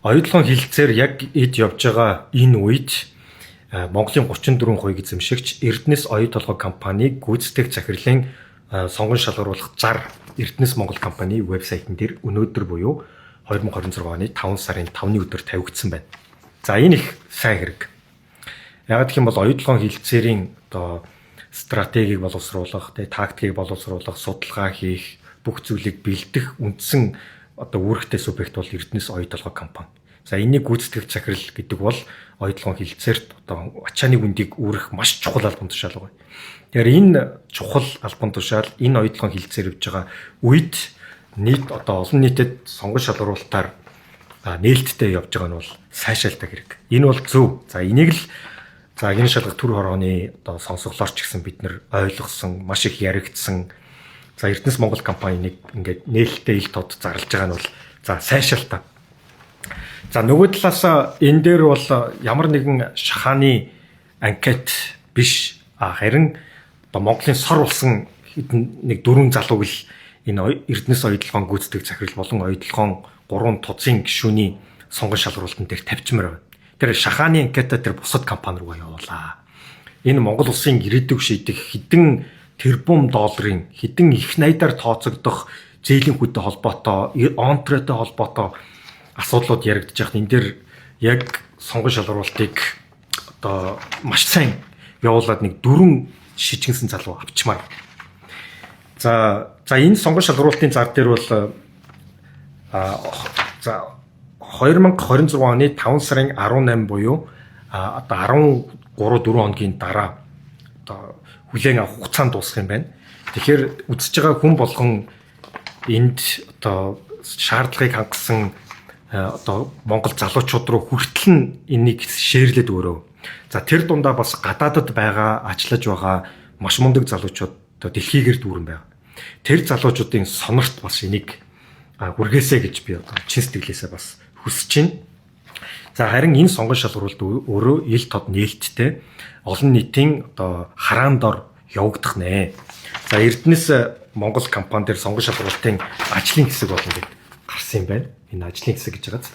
Оюутлогын хилцээр яг эд явж байгаа энэ үед Монголын 34% эзэмшигч Эрдэнэс оюу толгой компани гүйцэтгэх захирлын сонгон шалгаруулах зар Эрдэнэс Монгол компани вебсайтн дээр өнөөдөр буюу 2026 оны 5 сарын 5-ны өдөр тавигдсан байна. За, энэ их сайн хэрэг. Яг гэх юм бол оюутлогын хилцээрийн одоо стратегийг боловсруулах, тэ, тактикийг боловсруулах, судалгаа хийх, бүх зүйлийг бэлдэх үндсэн одоо үүрэгтэй субъект бол Эрдэнэс оюу толгой компани. За, энэний гүйцэтгэх захирал гэдэг бол оюутлогын хилцээрт одоо ачааны үндийг үүрэх маш чухал албан тушаал байна. Тэгэхээр энэ чухал албан тушаал энэ оюутлогын хилцээр явж байгаа үед нийт одоо олон нийтэд сонгон шалгаруулалтаар нээлттэй явж байгаа нь бол сайшаалтай хэрэг. Энэ бол зөв. За, энийг л за энэ шалгах төр хорооны одоо сонсголоор ч гэсэн бид нэр ойлгосон, маш их яригдсан. За, Эрдэнэс Монгол компаниг ингээд нээлттэй ил тод зарлж байгаа нь бол за сайшаалтай. За, нөгөө талаас энэ дээр бол ямар нэгэн шахааны анкет биш. Харин одоо Монголын сор болсон хэдэн нэг дөрвөн залууг л энэ Эрдэнэс оюутлогоон гүйцэтгэх захирал болон оюутлогоон гурван тузын гишүүний сонгон шалгаруулалтан дээр тавьчмаар байна. Тэр шахааны анкета тэр бусад компани руугаа явуулаа. Энэ Монгол улсын ирээдүг шийдэх хэдэн тэрбум долларын, хэдэн их найдаар тооцогдох зээлийн хүнтэй холбоотой, онтротой холбоотой асуудлууд яригдчих байхад энэ дээр яг сонгон шалгаруулалтыг одоо маш сайн явуулаад нэг дөрвөн шижгэнсэн залуу авчмаар. За, энэ сонгон шалгаруулалтын зар дээр бол за 2026 оны 5 сарын 18 буюу одоо 13 4 хоногийн дараа одоо хүлээн авах хугацаанд дуусах юм байна. Тэгэхээр үзэж байгаа хүн болгон энд одоо шаардлагыг хангасан одоо Монгол залуучууд руу хүртэл нь энийг share лээд өгөөрэй. За, тэр дундаа бас гадаадад байгаа, ажиллаж байгаа маш мундаг залуучууд одоо дэлхийгээр дүүрэн байгаа. Тэр залуучуудын сонорт бас энийг хүргээсэй гэж би одоо чин сэтгэлээсээ бас хүсэж байна. За, харин энэ сонгон шалгаруулалт өөрөө ил тод нээлттэй олон нийтийн одоо хараан дор явагдах нэ. За, Эрдэнэс Монгол компани дээр сонгон шалгаруулалтын ажлын хэсэг болно гэд гарсан юм байна. Энэ ажлын хэсэг гэж байгаа.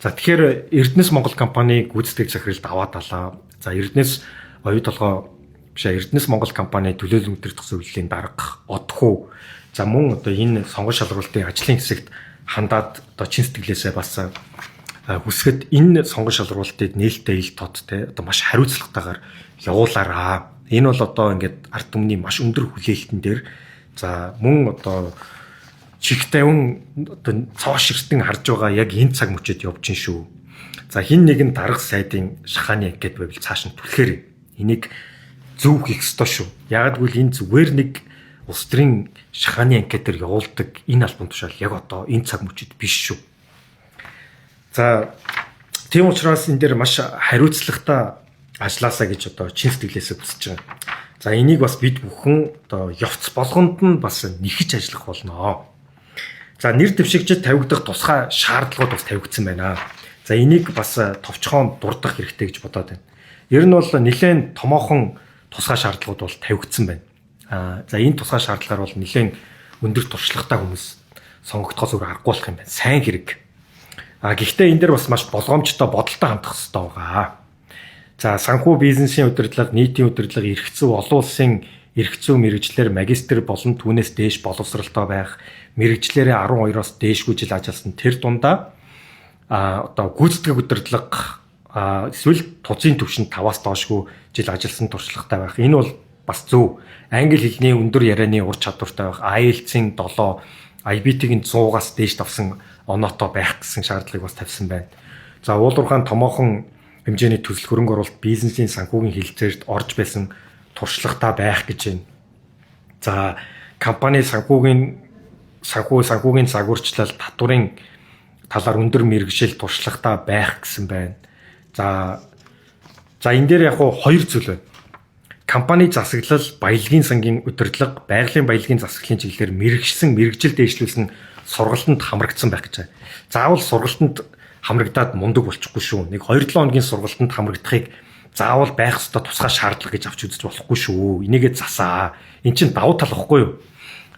За, тэгэхээр Эрдэнэс Монгол компани гүйцэтгэх захиралд аваад алаа. За, Эрдэнэс оюу толгой биш, Эрдэнэс Монгол компани төлөөлөн удирдах зөвлөлийн дарга Одхуу. За, мөн одоо энэ сонгон шалгаруулалтын ажлын хэсэгт хандаад одоо чин сэтгэлээсээ бас хүсгэд энэ сонгон шалгаруулалтыг нээлттэй ил тод те одоо маш хариуцлагатайгаар явуулаараа. Энэ бол одоо ингээд ард түмний маш өндөр хүлээлтэн дээр, за мөн одоо чих тавин одоо цоо ширтэн харж байгаа яг энэ цаг мөчид явж гин шүү. За, хин нэгэн дарга сайдын шахааны анкет байвал цааш нь түлхээр энийг зөв хийх ёстой шүү. Яг гэвэл энэ зүгээр нэг улс төрийн шахааны анкетээр явуулдаг энэ албан тушаал яг одоо энэ цаг мөчид биш шүү. За, тийм учраас энэ дээр маш хариуцлагатай ажиллаасаа гэж одоо чин сэтгэлээсээ хүсэж байгаа. За, энийг бас бид бүхэн одоо явц болгонд нь бас нэхэж ажиллах болноо. За, нэр дэвшигчид тавигдах тусгай шаардлагууд бас тавигдсан байна. За, энийг бас товчхон дурдах хэрэгтэй гэж бодоод байна. Ер нь бол нэлээд томоохон тусгай шаардлагууд бол тавигдсан байна. За, энэ тусгай шаардлагаар бол нэлээд өндөр туршлагатай хүмүүс сонгогдохоос өөр аргагүй болох юм байна. Сайн хэрэг. Гэхдээ энэ дээр бас маш болгоомжтой, бодолтой хандах хэрэгтэй байгаа. За, санхүү бизнесийн удирдлага, нийтийн удирдлага, эрх зүй, олон улсын эрх зүй мэргэжлээр магистр болон түүнээс дээш боловсралтай байх, мэргэжлээрээ 12-оос дээшгүй жил ажилласан, тэр дундаа одоо гүйцэтгэх удирдлага эсвэл тузын түвшинд 5-аас доошгүй жил ажилласан туршлагатай байх. Энэ бол бас зөв. Англи хэлний өндөр ярианы ур чадвартай байх, IELTS-ийн 7, IBT-ийн 100-аас дээш давсан оноотой байх гэсэн шаардлагыг бас тавьсан байна. За, уулуурхаан томоохон хэмжээний төсөл, хөрөнгө оруулалт, бизнесийн, санхүүгийн хэлцээрт орж байсан туршлагатай байх гэж байна. За, компани санхүүгийн загварчлал, татварын талаар өндөр мэргэжил туршлагатай байх гэсэн байна. За, энэ дээр яг хоёр зүйл байна. Компани засаглал, баялагын сангийн удирдлага, байгалийн баялагын засаглалын чиглэлээр мэргэшсэн, мэргэжил дээшлүүлсэн сургалтанд хамрагдсан байх гэж байна. Заавал сургалтанд хамрагдаад мундаг болчихгүй шүү. Нэг 2-7 хоногийн сургалтанд хамрагдахыг заавал байх ёстой тусгай шаардлага гэж авч үзэж болохгүй шүү. Энийгээ засаа. Эн чинь давуу тал واخгүй юу?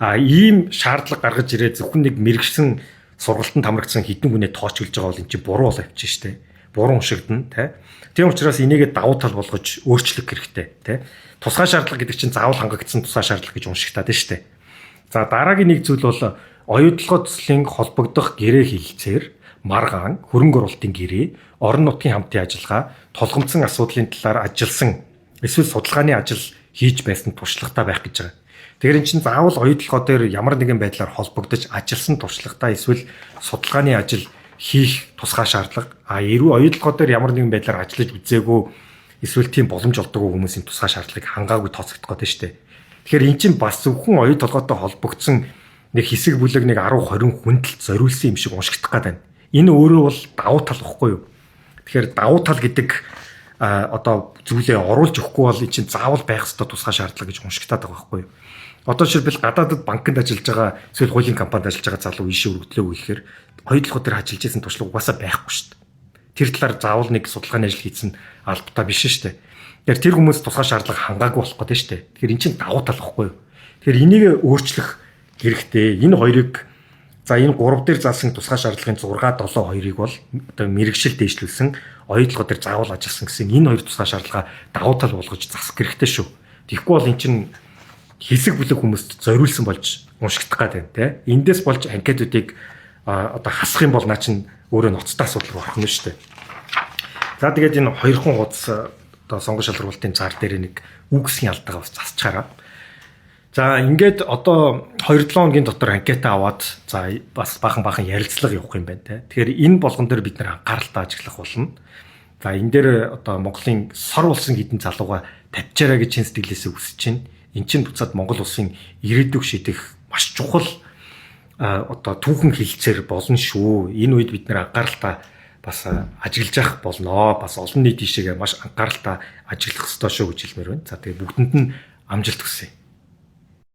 А ийм шаардлага гаргаж ирээд зөвхөн нэг мэргэшсэн Сургалтанд хамрагдсан хэдэн хүнээ тоочглож байгаа бол эн чинь буруу болоо явчих штэ. Буруу уншигдана те. Тийм учраас энийгээ давуу тал болгож өөрчлөх хэрэгтэй те. Тусгай шаардлага гэдэг чинь заавал хангагдсан тусгай шаардлага гэж уншигтаад штэ. За, дараагийн нэг зүйл бол оюутлогоо төслийн холбогдох гэрээ хэлэлцээр, маргаан, хөрөнгө оруулалтын гэрээ, орон нутгийн хамтын ажиллагаа, тулгамдсан асуудлын талаар ажилласан эсвэл судалгааны ажил хийж байсан туршлагатай байх гэж байгаа. Тэгэхээр эн чинь заавал оюутлогоо дээр ямар нэгэн байдлаар холбогдож ажилласан туршлагатай эсвэл судалгааны ажил хийх тусгай шаардлага. А эрүү оюутлогоо дээр ямар нэгэн байдлаар ажиллаж үзээгүй эсвэл тийм боломж олдоогүй хүмүүсийн тусгай шаардлагыг хангаагүй тооцогдох гэдэг нь шүү дээ. Тэгэхээр эн чинь бас зөвхөн оюут толгойтой холбогдсон нэг хэсэг бүлэг нэг 10 20 хүнд л зориулсан юм шиг уншигдах гээд байна. Энэ өөрөө бол давуу тал واخгүй юу? Тэгэхээр давуу тал гэдэг одоо зүйлээ оруулж өгөхгүй бол эн чинь заавал байх ёстой тусгай шаардлага гэж уншигтаад байгаа байхгүй юу? Одоо жишээлбэл гадаадд банкнд ажиллаж байгаа эсвэл хуулийн компанид ажиллаж байгаа залуу ийшээ өргөдлөөгүй гэхээр хоёулахуу дээр ажиллаж байсан туршлага угаасаа байхгүй шүү дээ. Тэр талаар заавал нэг судалгааны ажил хийсэн албатай биш шүү дээ. Тэгэхээр тэр хүмүүс тусгай шаардлага хангаагүй болох гэдэг шүү дээ. Тэгэхээр эн чинь давуу тал واخгүй юу? Тэгэхээр энийг өөрчлөх хэрэгтэй. Энэ хоёрыг, за, энэ 3 дээр заасан тусгай шаардлагын 6 7 2-ыг бол одоо мэрэгшил дээшлүүлсэн, оюутлогоо дээр заавал ажилласан гэсэн энэ хоёр тусгай шаардлага давуу тал болгож засах хэрэгтэй шүү. Тэгэхгүй бол эн чинь хэсэг бүлэг хүмүүст зориулсан болж уншигдах гээд байна те. Эндээс болж анкетуудыг одоо хасах юм бол наа чинь өөрөө ноцтой асуудал руу орох нь шүү дээ. За, тэгээд энэ хоёрхан хуудас одоо сонгон шалруултын зар дээр нэг үгсийн алдаагаа бас засчаараа. За, ингээд одоо 2-7 хоногийн дотор анкета аваад, за, бас баахан баахан ярилцлага явах юм байна те. Тэгэхээр энэ болгон дээр бид нэр анхааралтай ажиглах болно. За, энэ дээр одоо Монголын сор улсын хэдэн залууга тавьчаарай гэж чин сэтгэлээсээ хүсэж байна. Эн чинь буцаад Монгол улсын ирээдүйг шийдэх маш чухал одоо түүхэн хилцээр болно шүү. Энэ үед бид нэр анхааралтай бас ажиглаж явах болноо. Бас олон нийт ийшээгээ маш анхааралтай ажиглах ёстой шүү гэж хэлмээр байна. За, тэгээ бүгдэнд нь амжилт хүсье.